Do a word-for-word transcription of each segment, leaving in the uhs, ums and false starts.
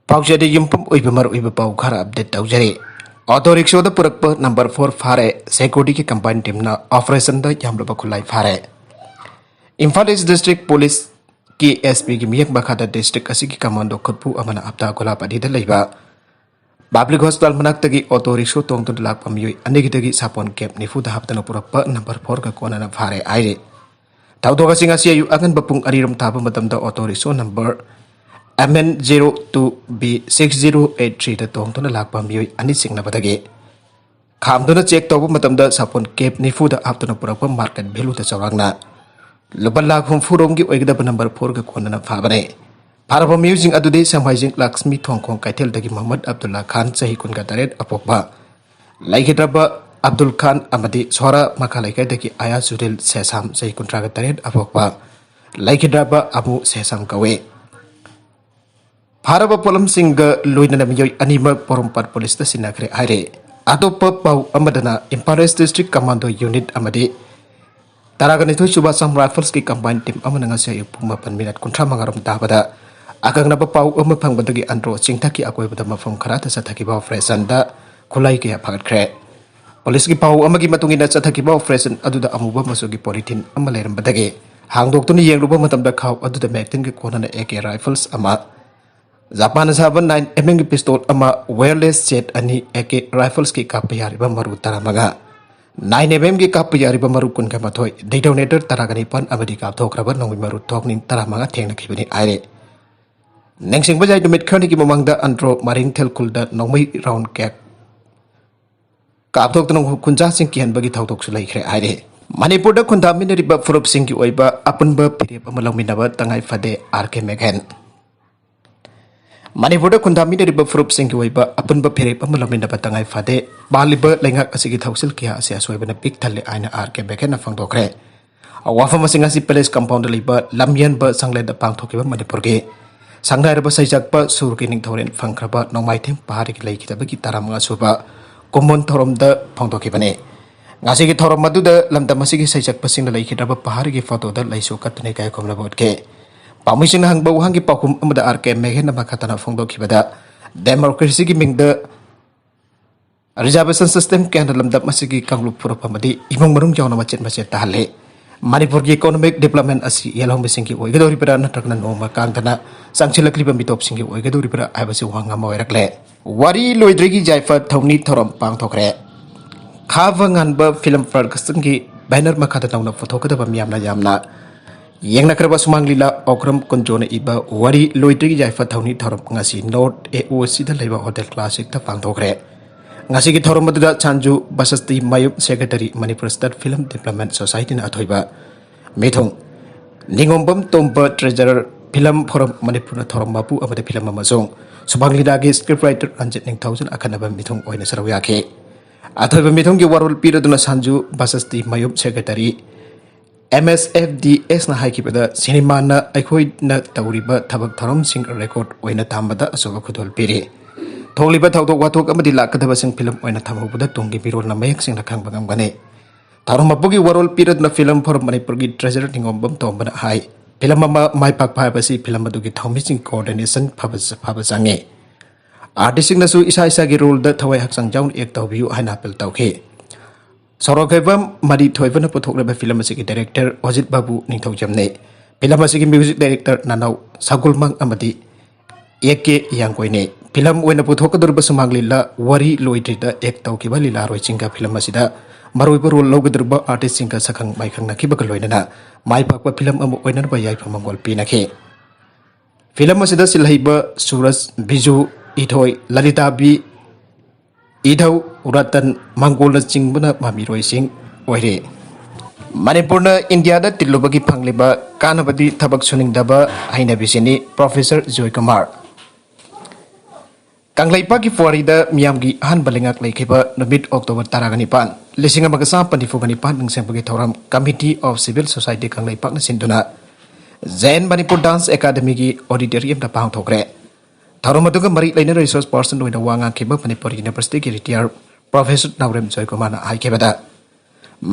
ꯄꯥꯎꯆꯦꯗ ꯌꯨꯝꯐꯝ ꯑꯣꯏꯕ ꯃꯔꯨꯑꯣꯏꯕ ꯄꯥꯎ ꯈꯔ ꯑꯞꯗꯦꯠ ꯇꯧꯖꯔꯤ꯫ ꯑꯣꯇꯣ ꯔꯤꯛꯁꯣꯗ ꯄꯨꯔꯛꯄ ꯅꯝꯕꯔ ꯐꯣꯔ ꯐꯥꯔꯦ꯫ ꯁꯦꯀ꯭ꯌꯨꯔꯤꯇꯤꯒꯤ ꯀꯝꯕꯥꯏꯟ ꯇꯤꯝꯅ ꯑꯣꯄꯔꯦꯁꯟꯗ ꯌꯥꯝꯂꯕ ꯈꯨꯠꯂꯥꯏ ꯐꯥꯔꯦ꯫ ꯏꯝꯐꯥꯜ ꯏꯁ ꯗꯤꯁꯇ꯭ꯔꯤꯛ ꯄꯨꯂꯤꯁꯀꯤ ꯑꯦꯁ ꯄꯤꯒꯤ ꯃꯤꯠꯌꯦꯡ ꯃꯈꯥꯗ ꯗꯤꯁꯇ꯭ꯔꯤꯛ ꯑꯁꯤꯒꯤ ꯀꯃꯥꯟꯗꯣ ꯈꯨꯠꯄꯨ ꯑꯃꯅ ꯍꯞꯇꯥ ꯒꯣꯂꯥꯞ ꯑꯅꯤꯗ ꯂꯩꯕ ꯄꯕ꯭ꯂꯤꯛ ꯍꯣꯁꯄꯤꯇꯥꯜ ꯃꯅꯥꯛꯇꯒꯤ ꯑꯣꯇꯣ ꯔꯤꯛꯁꯣ ꯇꯣꯡꯗꯨꯅ ꯂꯥꯛꯄ ꯃꯤꯑꯣꯏ ꯑꯅꯤꯒꯤꯗꯒꯤ ꯁꯥꯄꯣꯟ ꯀꯦꯞ ꯅꯤꯐꯨꯗ ꯍꯥꯞꯇꯨꯅ ꯄꯨꯔꯛꯄ ꯅꯝꯕꯔ ꯐꯣꯔꯒ ꯀꯣꯟꯅꯅ ꯐꯥꯔꯦ ꯍꯥꯏꯔꯤ꯫ ꯊꯧꯗꯣꯛ ꯑꯁꯤ ꯉꯁꯤ ꯑꯌꯨꯛ ꯑꯉꯟꯕ ꯄꯨꯡ ꯑꯅꯤꯔꯣꯝ ꯊꯥꯕ ꯃꯇꯝꯗ auto rickshaw number M N zero two B six zero eight ꯊ꯭ꯔꯤꯗ ꯇꯣꯡꯗꯨꯅ ꯂꯥꯛꯄ ꯃꯤꯑꯣꯏ ꯑꯅꯤ ꯆꯤꯡꯅꯕꯗꯒꯤ ꯈꯥꯝꯗꯨꯅ ꯆꯦꯛ ꯇꯧꯕ ꯃꯇꯝꯗ ꯁꯥꯄꯣꯟ ꯀꯦꯞ ꯅꯤꯐꯨꯗ ꯍꯥꯞꯇꯨꯅ ꯄꯨꯔꯛꯄ ꯃꯥꯔꯀꯦꯠ ꯚꯦꯂꯨꯗ ꯆꯥꯎꯔꯥꯛꯅ ꯂꯨꯄꯥ ꯂꯥꯈ ꯍꯨꯝꯐꯨ ꯔꯣꯝꯒꯤ ꯑꯣꯏꯒꯗꯕ ꯅꯝꯕꯔ ꯐꯣꯔꯒ ꯀꯣꯟꯅꯅ ꯐꯥꯕꯅꯦ꯫ ꯐꯥꯔꯕ ꯃꯤꯑꯣꯏꯁꯤꯡ ꯑꯗꯨꯗꯤ ꯁꯦꯡꯃꯥꯏꯖꯤꯡ ꯂꯛꯁꯃꯤ ꯊꯣꯡꯈꯣꯡ ꯀꯩꯊꯦꯜꯗꯒꯤ ꯃꯨꯍꯝꯃꯗ ꯑꯕꯗꯨꯜꯂꯥ ꯈꯥꯟ, ꯆꯍꯤ ꯀꯨꯟꯒ ꯇꯔꯦꯠ ꯑꯄꯣꯛꯄ, ꯂꯩꯈꯤꯗ꯭ꯔꯕ ꯑꯕꯗꯨꯜ ꯈꯥꯟ, ꯑꯃꯗꯤ ꯁꯣꯔꯥ ꯃꯈꯥ ꯂꯩꯀꯥꯏꯗꯒꯤ ꯑꯌꯥ ꯖꯨꯔꯤꯜ ꯁꯦꯁꯥꯝ, ꯆꯍꯤ ꯀꯨꯟꯊ꯭ꯔꯥꯒ ꯇꯔꯦꯠ ꯑꯄꯣꯛꯄ, ꯂꯩꯈꯤꯗ꯭ꯔꯕ ꯑꯕꯨ ꯁꯦꯁꯥꯝ ꯀꯧꯏ꯫ ꯐꯥꯔꯕ ꯄꯣꯠꯂꯝꯁꯤꯡꯒ ꯂꯣꯏꯅꯅ ꯃꯤꯑꯣꯏ ꯑꯅꯤꯃꯛ ꯄꯣꯔꯣꯝꯄꯥꯠ ꯄꯨꯂꯤꯁꯇ ꯁꯤꯟꯅꯈ꯭ꯔꯦ ꯍꯥꯏꯔꯦ꯫ ꯑꯇꯣꯞꯄ ꯄꯥꯎ ꯑꯃꯗꯅ ꯏꯝꯐꯥꯜ ꯏꯁ ꯗꯤꯁꯇ꯭ꯔꯤꯛ ꯀꯃꯥꯟꯗꯣ ꯌꯨꯅꯤꯠ ꯑꯃꯗꯤ ꯇꯔꯥꯒ ꯅꯤꯊꯣꯏ ꯁꯨꯕ ꯑꯁꯥꯝ ꯔꯥꯏꯐꯜꯁꯀꯤ ꯀꯝꯕꯥꯏꯟ ꯇꯤꯝ ꯑꯃꯅ ꯉꯁꯤ ꯑꯌꯨꯛ ꯄꯨꯡ ꯃꯥꯄꯟ ꯃꯤꯅꯠ ꯀꯨꯟꯊ꯭ꯔꯥ ꯃꯉꯥꯔꯣꯝ ꯇꯥꯕꯗ ꯑꯀꯛꯅꯕ ꯄꯥꯎ ꯑꯃ ꯐꯪꯕꯗꯒꯤ ꯑꯟꯗ꯭ꯔꯣ ꯆꯤꯡꯊꯛꯀꯤ ꯑꯀꯣꯏꯕꯗ ꯃꯐꯝ ꯈꯔꯗ ꯆꯠꯊꯈꯤꯕ ꯑꯣꯄꯔꯦꯁꯟꯗ ꯈꯨꯠꯂꯥꯏ ꯀꯌꯥ ꯐꯥꯒꯠꯈ꯭ꯔꯦ꯫ ꯄꯨꯂꯤꯁꯀꯤ ꯄꯥꯎ ꯑꯃꯒꯤ ꯃꯇꯨꯡ ꯏꯟꯅ ꯆꯠꯊꯈꯤꯕ ꯑꯣꯄꯔꯦꯁꯟ ꯑꯗꯨꯗ ꯑꯃꯨꯕ ꯃꯆꯨꯒꯤ ꯄꯣꯂꯤꯊꯤꯟ ꯑꯃ ꯂꯩꯔꯝꯕꯗꯒꯤ ꯍꯥꯡꯗꯣꯛꯇꯨꯅ ꯌꯦꯡꯂꯨꯕ ꯃꯇꯝꯗ ꯈꯥꯎ ꯑꯗꯨꯗ ꯃꯦꯛꯇꯤꯟꯒ ꯀꯣꯟꯅꯅ ꯑꯦ ꯀꯦ ꯔꯥꯏꯐꯜꯁ ꯑꯃ, ꯖꯄꯥꯟꯅ ꯁꯥꯕ ꯅꯥꯏꯟ ꯑꯦꯝ ꯑꯦꯝꯒꯤ ꯄꯤꯁꯇꯣꯜ ꯑꯃ, ꯋꯥꯌꯔꯂꯦꯁ ꯖꯦꯠ ꯑꯅꯤ, ꯑꯦ ꯀꯦ ꯔꯥꯏꯐꯜꯁꯀꯤ ꯀꯥꯞꯄ ꯌꯥꯔꯤꯕ ꯃꯔꯨ ꯇꯔꯥꯃꯉꯥ, ꯅꯥꯏꯟ ꯑꯦꯝ ꯑꯦꯝꯒꯤ ꯀꯥꯞꯄ ꯌꯥꯔꯤꯕ ꯃꯔꯨ ꯀꯨꯟꯒ ꯃꯥꯊꯣꯏ, ꯗꯤꯇꯣꯅꯦꯇꯔ ꯇꯔꯥꯒ ꯅꯤꯄꯥꯟ ꯑꯃꯗꯤ ꯀꯥꯞꯊꯣꯛꯈ꯭ꯔꯕ ꯅꯣꯡꯃꯩ ꯃꯔꯨ ꯊꯣꯛꯅꯤꯡ ꯇꯔꯥꯃꯉꯥ ꯊꯦꯡꯅꯈꯤꯕꯅꯤ ꯍꯥꯏꯔꯤ꯫ ꯅꯤꯡꯁꯤꯡꯕ ꯌꯥꯏ, ꯅꯨꯃꯤꯠ ꯈꯔꯅꯤꯒꯤ ꯃꯃꯥꯡꯗ ꯑꯟꯗ꯭ꯔꯣ ꯃꯔꯤꯡꯊꯦꯜ ꯈꯨꯜꯗ ꯅꯣꯡꯃꯩ ꯔꯥꯎꯟ ꯀꯌꯥ ꯀꯥꯞꯊꯣꯛꯇꯨꯅ ꯈꯨꯟꯖꯥꯁꯤꯡ ꯀꯤꯍꯟꯕꯒꯤ ꯊꯧꯗꯣꯛꯁꯨ ꯂꯩꯈ꯭ꯔꯦ ꯍꯥꯏꯔꯤ꯫ ꯃꯅꯤꯄꯨꯔꯗ ꯈꯨꯟꯗꯥꯃꯤꯟꯅꯔꯤꯕ ꯐꯨꯔꯨꯞꯁꯤꯡꯒꯤ ꯑꯣꯏꯕ ꯑꯄꯨꯟꯕ ꯐꯤꯔꯦꯞ ꯑꯃ ꯂꯧꯃꯤꯟꯅꯕ ꯇꯉꯥꯏ ꯐꯗꯦ, ꯑꯥꯔ ꯀꯦ ꯃꯦꯘꯦꯟ꯫ ꯃꯅꯤꯄꯨꯔꯗ ꯈꯨꯟꯗꯥꯃꯤꯟꯅꯔꯤꯕ ꯐꯨꯔꯨꯞꯁꯤꯡꯒꯤ ꯑꯣꯏꯕ ꯑꯄꯨꯟꯕ ꯐꯤꯔꯦꯞ ꯑꯃ ꯂꯧꯃꯤꯟꯅꯕ ꯇꯉꯥꯏ ꯐꯗꯦ꯫ ꯄꯥꯜꯂꯤꯕ ꯂꯩꯉꯥꯛ ꯑꯁꯤꯒꯤ ꯊꯧꯁꯤꯜ ꯀꯌꯥ ꯑꯁꯤ ꯑꯁꯣꯏꯕꯅ ꯄꯤꯛ ꯊꯜꯂꯦ ꯍꯥꯏꯅ ꯑꯥꯔ ꯀꯦ ꯃꯦꯘꯦꯟꯅ ꯐꯣꯡꯗꯣꯛꯈ꯭ꯔꯦ꯫ ꯋꯥꯐꯝ ꯑꯁꯤ ꯉꯁꯤ ꯄꯦꯂꯦꯁ ꯀꯝꯄꯥꯎꯟꯗ ꯂꯩꯕ ꯂꯝꯌꯦꯟꯕ ꯁꯪꯂꯦꯟꯗ ꯄꯥꯡꯊꯣꯛꯈꯤꯕ ꯃꯅꯤꯄꯨꯔꯒꯤ ꯁꯪꯅꯥꯏꯔꯕ ꯁꯩꯁꯛꯄ ꯁꯨꯔꯒꯤ ꯅꯤꯡꯊꯧꯔꯦꯜ ꯐꯪꯈ꯭ꯔꯕ ꯅꯣꯡꯃꯥꯏꯊꯦꯝ ꯄꯍꯥꯔꯤꯒꯤ ꯂꯩꯈꯤꯗꯕꯒꯤ ꯇꯔꯥꯃꯉꯥ ꯁꯨꯕ ꯀꯨꯝꯑꯣꯟ ꯊꯧꯔꯝꯗ ꯐꯣꯡꯗꯣꯛꯈꯤꯕꯅꯤ꯫ ꯉꯁꯤꯒꯤ ꯊꯧꯔꯝ ꯑꯗꯨꯗ ꯂꯝꯗꯝ ꯑꯁꯤꯒꯤ ꯁꯩꯁꯛꯄꯁꯤꯡꯅ ꯂꯩꯈꯤꯗ꯭ꯔꯕ ꯄꯍꯥꯔꯤꯒꯤ ꯐꯣꯇꯣꯗ ꯂꯩꯁꯨ ꯀꯠꯇꯨꯅ ꯏꯀꯥꯏ ꯈꯨꯝꯅꯕ ꯎꯠꯈꯤ꯫ ꯄꯥꯝꯃꯤꯁꯤꯡꯅ ꯍꯪꯕ ꯋꯥꯍꯪꯒꯤ ꯄꯥꯎꯈꯨꯝ ꯑꯃꯗ ꯑꯥꯔ ꯀꯦ ꯃꯦꯘꯅ ꯃꯈꯥ ꯇꯥꯅ ꯐꯣꯡꯗꯣꯛꯈꯤꯕꯗ, democracy ꯒꯤ ꯃꯤꯡꯗ reservation system ꯀꯌꯥꯅ ꯂꯝꯗꯝ ꯑꯁꯤꯒꯤ ꯀꯥꯡꯂꯨꯞ ꯐꯨꯔꯨꯞ ꯑꯃꯗꯤ ꯏꯃꯨꯡ ꯃꯅꯨꯡ ꯌꯥꯎꯅ ꯃꯆꯦꯠ ꯃꯆꯦꯠ ꯇꯥꯍꯜꯂꯤ꯫ ꯃꯅꯤꯄꯨꯔꯒꯤ economic development ꯑꯁꯤ ꯌꯦꯜꯍꯧꯃꯤꯁꯤꯡꯒꯤ ꯑꯣꯏꯒꯗꯧꯔꯤꯕ꯭ꯔꯥ ꯅꯠꯇ꯭ꯔꯒꯅ ꯅꯣꯡꯃ ꯀꯥꯡꯗꯅ ꯆꯪꯁꯤꯜꯂꯛꯂꯤꯕ ꯃꯤꯇꯣꯞꯁꯤꯡꯒꯤ ꯑꯣꯏꯒꯗꯧꯔꯤꯕ꯭ꯔꯥ ꯍꯥꯏꯕꯁꯤ ꯋꯥꯍꯪ ꯑꯃ ꯑꯣꯏꯔꯛꯂꯦ꯫ ꯋꯥꯔꯤ ꯂꯣꯏꯗ꯭ꯔꯤꯒꯤ ꯌꯥꯏꯐ ꯊꯧꯅꯤ ꯊꯧꯔꯝ ꯄꯥꯡꯊꯣꯛꯈ꯭ꯔꯦ꯫ ꯈꯥꯕ ꯉꯥꯟꯕ film production ꯒꯤ banner ꯃꯈꯥꯗ ꯅꯧꯅ ꯄꯨꯊꯣꯛꯀꯗꯕ ꯃꯤꯌꯥꯝꯅ ꯌꯥꯝꯅ ꯌꯦꯡꯅꯈ꯭ꯔꯕ ꯁꯨꯃꯥꯡ ꯂꯤꯂꯥ ꯑꯣꯀ꯭ꯔꯝ ꯀꯨꯟꯖꯣꯅ ꯏꯕ ꯋꯥꯔꯤ ꯂꯣꯏꯗ꯭ꯔꯤꯒꯤ ꯌꯥꯏꯐ ꯊꯧꯅꯤ ꯊꯧꯔꯝ ꯉꯁꯤ North A O C ꯗ ꯂꯩꯕ Hotel Classic ꯇ ꯄꯥꯡꯊꯣꯛꯈ꯭ꯔꯦ꯫ ꯉꯁꯤꯒꯤ ꯊꯧꯔꯝ ꯑꯗꯨꯗ ꯁꯥꯟꯖꯨ ꯕꯁꯁꯇꯤ ꯃꯌꯨꯝ, secretary, Manipur State Film Development Society ꯅ ꯑꯊꯣꯏꯕ ꯃꯤꯊꯨꯡ, ꯅꯤꯉꯣꯝꯕꯝ ꯇꯣꯝꯕ, treasurer, film forum ꯃꯅꯤꯄꯨꯔꯅ ꯊꯧꯔꯝ ꯃꯄꯨ ꯑꯃꯗꯤ film ꯑꯃꯁꯨꯡ ꯁꯨꯃꯥꯡ ꯂꯤꯂꯥꯒꯤ script writer ꯔꯟꯖꯤꯠ ꯅꯤꯡꯊꯧꯖꯝ ꯑꯈꯟꯅꯕ ꯃꯤꯊꯨꯡ ꯑꯣꯏꯅ ꯁꯔꯨꯛ ꯌꯥꯈꯤ꯫ ꯑꯊꯣꯏꯕ ꯃꯤꯊꯨꯡꯒꯤ ꯋꯥꯔꯣꯜ ꯄꯤꯔꯗꯨꯅ ꯁꯥꯟꯖꯨ ꯕꯁꯁꯇꯤ ꯃꯌꯨꯝ, secretary, M S F D S ꯅ ꯍꯥꯏꯈꯤꯕꯗ, ꯁꯤꯅꯦꯃꯥꯅ ꯑꯩꯈꯣꯏꯅ ꯇꯧꯔꯤꯕ ꯊꯕꯛ ꯊꯧꯔꯝꯁꯤꯡ record ꯑꯣꯏꯅ ꯊꯝꯕꯗ ꯑꯆꯧꯕ ꯈꯨꯗꯣꯜ ꯄꯤꯔꯤ꯫ ꯊꯣꯛꯂꯤꯕ ꯊꯧꯗꯣꯛ ꯋꯥꯊꯣꯛ ꯑꯃꯗꯤ ꯂꯥꯛꯀꯗꯕꯁꯤꯡ film ꯑꯣꯏꯅ ꯊꯝꯍꯧꯕꯗ ꯇꯨꯡꯒꯤ ꯃꯤꯔꯣꯜꯅ ꯃꯌꯦꯛ ꯁꯦꯡꯅ ꯈꯪꯕ ꯉꯝꯒꯅꯤ꯫ ꯊꯧꯔꯝ ꯃꯄꯨꯒꯤ ꯋꯥꯔꯣꯜ ꯄꯤꯔꯗꯨꯅ film forum ꯃꯅꯤꯄꯨꯔꯒꯤ treasurer ꯅꯤꯉꯣꯝꯕꯝ ꯇꯣꯝꯕꯅ ꯍꯥꯏ, film ꯑꯃ ꯃꯥꯏ ꯄꯥꯛꯄ ꯍꯥꯏꯕꯁꯤ film ꯑꯗꯨꯒꯤ ꯊꯧꯃꯤꯁꯤꯡ coordination ꯐꯕ, ꯐꯕ ꯆꯪꯉꯤ꯫ Artist ꯁꯤꯡꯅꯁꯨ ꯏꯁꯥ ꯏꯁꯥꯒꯤ role ꯗ ꯊꯋꯥꯏ ꯍꯛꯆꯥꯡ ꯌꯥꯎꯅ act ꯇꯧꯕꯤꯌꯨ ꯍꯥꯏꯅ appeal ꯇꯧꯈꯤ꯫ ꯁꯣꯔꯣꯛꯈꯣꯏꯕꯝ ꯃꯔꯤ ꯊꯣꯏꯕꯅ ꯄꯨꯊꯣꯛꯂꯤꯕ film ꯑꯁꯤꯒꯤ director ꯑꯣꯖꯤꯠ ꯕꯥꯕꯨ ꯅꯤꯡꯊꯧꯖꯝꯅꯤ꯫ Film ꯑꯁꯤꯒꯤ music director ꯅꯅꯧ ꯁꯒꯨꯜꯃꯪ ꯑꯃꯗꯤ ꯑꯦ ꯀꯦ ꯌꯥꯡꯒꯣꯏꯅꯤ꯫ Film ꯑꯣꯏꯅ ꯄꯨꯊꯣꯛꯀꯗꯧꯔꯤꯕ ꯁꯨꯃꯥꯡ ꯂꯤꯂꯥ ꯋꯥꯔꯤ ꯂꯣꯏꯗ꯭ꯔꯤꯗ act ꯇꯧꯈꯤꯕ ꯂꯤꯂꯥꯔꯣꯏꯁꯤꯡꯒ film ꯑꯁꯤꯗ ꯃꯔꯨꯑꯣꯏꯕ role ꯂꯧꯒꯗꯧꯔꯤꯕ artist ꯁꯤꯡꯒ ꯁꯛꯈꯪ ꯃꯥꯏꯈꯪꯅꯈꯤꯕꯒ ꯂꯣꯏꯅꯅ ꯃꯥꯏ ꯄꯥꯛꯄ film ꯑꯃ ꯑꯣꯏꯅꯅꯕ ꯌꯥꯏꯐ ꯃꯪꯒꯣꯜ ꯄꯤꯅꯈꯤ꯫ Film ꯑꯁꯤꯗ ꯁꯤꯜꯍꯩꯕ ꯁꯨꯔꯖ, ꯕꯤꯖꯨ, ꯏꯊꯣꯏ, ꯂꯂꯤꯇꯥꯕꯤ, ꯏꯙꯧ, ꯔꯇꯟ, ꯃꯪꯒꯣꯜꯅꯆꯤꯡꯕꯅ ꯃꯃꯤꯔꯣꯏꯁꯤꯡ ꯑꯣꯏꯔꯤ꯫ ꯃꯅꯤꯄꯨꯔꯅ ꯏꯟꯗꯤꯌꯥꯗ ꯇꯤꯜꯂꯨꯕꯒꯤ ꯐꯪꯂꯤꯕ ꯀꯥꯟꯅꯕꯗꯤ ꯊꯕꯛ ꯁꯨꯅꯤꯡꯗꯕ ꯍꯩꯅꯕꯤꯁꯤꯅꯤ, Professor ꯖꯣꯏꯀꯨꯃꯥꯔ꯫ ꯀꯪꯂꯩꯄꯥꯛꯀꯤ ꯄꯨꯋꯥꯔꯤꯗ ꯃꯤꯌꯥꯝꯒꯤ ꯑꯍꯥꯟꯕ ꯂꯩꯉꯥꯛ ꯂꯩꯈꯤꯕ ꯅꯨꯃꯤꯠ October ꯇꯔꯥꯒ ꯅꯤꯄꯥꯟ, ꯂꯤꯁꯤꯡ ꯑꯃꯒ ꯆꯥꯃꯥꯄꯟ ꯅꯤꯐꯨꯒ ꯅꯤꯄꯥꯟ ꯅꯤꯡꯁꯤꯡꯕꯒꯤ ꯊꯧꯔꯝ Committee of Civil Society ꯀꯪꯂꯩꯄꯥꯛꯅ ꯁꯤꯟꯗꯨꯅ Jain Manipur Dance Academy ꯒꯤ auditorium ꯗ ꯄꯥꯡꯊꯣꯛꯈ꯭ꯔꯦ꯫ ꯊꯧꯔꯝ ꯑꯗꯨꯒ ꯃꯔꯤ ꯂꯩꯅꯅ resource person ꯑꯣꯏꯅ ꯋꯥ ꯉꯥꯡꯈꯤꯕ ꯃꯅꯤꯄꯨꯔ University ꯒꯤ retired Professor ꯅꯥꯎꯔꯦꯝ ꯖꯣꯏꯀꯨꯃꯥꯔꯅ ꯍꯥꯏꯈꯤꯕꯗ,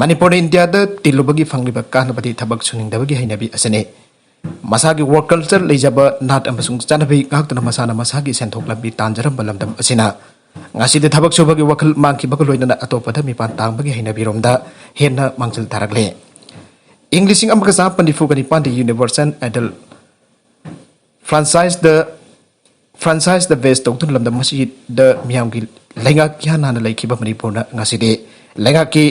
ꯃꯅꯤꯄꯨꯔꯅ ꯏꯟꯗꯤꯌꯥꯗ ꯇꯤꯜꯂꯨꯕꯒꯤ ꯐꯪꯂꯤꯕ ꯀꯥꯟꯅꯕꯗꯤ ꯊꯕꯛ ꯁꯨꯅꯤꯡꯗꯕꯒꯤ ꯍꯩꯅꯕꯤ ꯑꯁꯤꯅꯤ꯫ ꯃꯁꯥꯒꯤ work culture ꯂꯩꯖꯕ ꯅꯥꯠ ꯑꯃꯁꯨꯡ ꯆꯠꯅꯕꯤ ꯉꯥꯛꯇꯨꯅ ꯃꯁꯥꯅ ꯃꯁꯥꯒꯤ ꯁꯦꯟꯊꯣꯛ ꯂꯝꯕꯤ ꯇꯥꯟꯖꯔꯝꯕ ꯂꯝꯗꯝ ꯑꯁꯤꯅ ꯉꯁꯤꯗꯤ ꯊꯕꯛ ꯁꯨꯕꯒꯤ ꯋꯥꯈꯜ ꯃꯥꯡꯈꯤꯕꯒ ꯂꯣꯏꯅꯅ ꯑꯇꯣꯞꯄꯗ ꯃꯤꯄꯥꯟ ꯇꯥꯡꯕꯒꯤ ꯍꯩꯅꯕꯤꯔꯣꯝꯗ ꯍꯦꯟꯅ ꯃꯥꯡꯖꯤꯜ ꯇꯥꯔꯛꯂꯦ꯫ ꯏꯪ ꯂꯤꯁꯤꯡ ꯑꯃꯒ ꯆꯥꯃꯥꯄꯟ ꯅꯤꯐꯨꯒ ꯅꯤꯄꯥꯟꯗ Universal Idol franchise-ꯗ, franchise-ꯗ base ꯇꯧꯗꯨꯅ ꯂꯝꯗꯝ ꯑꯁꯤꯗ ꯃꯤꯌꯥꯝꯒꯤ ꯂꯩꯉꯥꯛ ꯏꯍꯥꯟ ꯍꯥꯟꯅ ꯂꯩꯈꯤꯕ ꯃꯅꯤꯄꯨꯔꯅ ꯉꯁꯤꯗꯤ ꯂꯩꯉꯥꯛꯀꯤ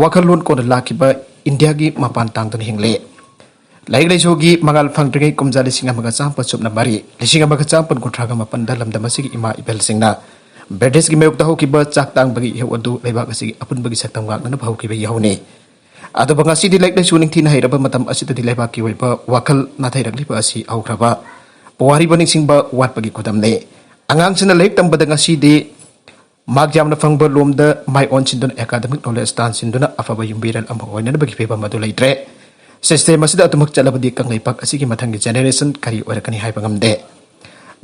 ꯋꯥꯈꯜꯂꯣꯟ ꯀꯣꯟꯅ ꯂꯥꯛꯈꯤꯕ ꯏꯟꯗꯤꯌꯥꯒꯤ ꯃꯄꯥꯟ ꯇꯥꯡꯗꯨꯅ ꯍꯤꯡꯂꯤ꯫ ꯂꯥꯏꯔꯤꯛ ꯂꯥꯏꯁꯨꯒꯤ ꯃꯉꯥꯜ ꯐꯪꯗ꯭ꯔꯤꯉꯩ ꯀꯨꯝꯖꯥ ꯂꯤꯁꯤꯡ ꯑꯃꯒ ꯆꯥꯃꯥꯄꯟ ꯁꯨꯞꯅ ꯃꯔꯤ, ꯂꯤꯁꯤꯡ ꯑꯃꯒ ꯆꯥꯃꯥꯄꯟ ꯀꯨꯟꯊ꯭ꯔꯥꯒ ꯃꯥꯄꯟꯗ ꯂꯝꯗꯝ ꯑꯁꯤꯒꯤ ꯏꯃꯥ ꯏꯕꯦꯜꯁꯤꯡꯅ ꯕ꯭ꯔꯤꯇꯤꯁꯀꯤ ꯃꯥꯌꯣꯛꯇ ꯍꯧꯈꯤꯕ ꯆꯥꯛ ꯇꯥꯡꯕꯒꯤ ꯏꯍꯧ ꯑꯗꯨ ꯂꯩꯕꯥꯛ ꯑꯁꯤꯒꯤ ꯑꯄꯨꯟꯕꯒꯤ ꯁꯛꯇꯝ ꯉꯥꯛꯅꯅꯕ ꯍꯧꯈꯤꯕ ꯏꯍꯧꯅꯤ꯫ ꯑꯗꯨꯕꯨ ꯉꯁꯤꯗꯤ ꯂꯥꯏꯔꯤꯛ ꯂꯥꯏꯁꯨ ꯅꯤꯡꯊꯤꯅ ꯍꯩꯔꯕ ꯃꯇꯝ ꯑꯁꯤꯗꯗꯤ ꯂꯩꯕꯥꯛꯀꯤ ꯑꯣꯏꯕ ꯋꯥꯈꯜ ꯅꯥꯊꯩꯔꯛꯂꯤꯕ ꯑꯁꯤ ꯍꯧꯈ꯭ꯔꯕ ꯄꯨꯋꯥꯔꯤꯕꯨ ꯅꯤꯡꯁꯤꯡꯕ ꯋꯥꯠꯄꯒꯤ ꯈꯨꯗꯝꯅꯤ꯫ ꯑꯉꯥꯡꯁꯤꯡꯅ ꯂꯥꯏꯔꯤꯛ ꯇꯝꯕꯗ ꯉꯁꯤꯗꯤ ꯃꯥꯔꯛ ꯌꯥꯝꯅ ꯐꯪꯕ ꯂꯣꯝꯗ ꯃꯥꯏ ꯑꯣꯟꯁꯤꯟꯗꯨꯅ academic knowledge ꯇꯥꯟꯁꯤꯟꯗꯨꯅ ꯑꯐꯕ ꯌꯨꯝꯕꯤꯔꯦꯜ ꯑꯃ ꯑꯣꯏꯅꯅꯕꯒꯤ ꯐꯤꯕꯝ ꯑꯗꯨ ꯂꯩꯇ꯭ꯔꯦ꯫ System ꯑꯁꯤꯗ ꯑꯗꯨꯃꯛ ꯆꯠꯂꯕꯗꯤ ꯀꯪꯂꯩꯄꯥꯛ ꯑꯁꯤꯒꯤ ꯃꯊꯪꯒꯤ generation ꯀꯔꯤ ꯑꯣꯏꯔꯛꯀꯅꯤ ꯍꯥꯏꯕ ꯉꯝꯗꯦ꯫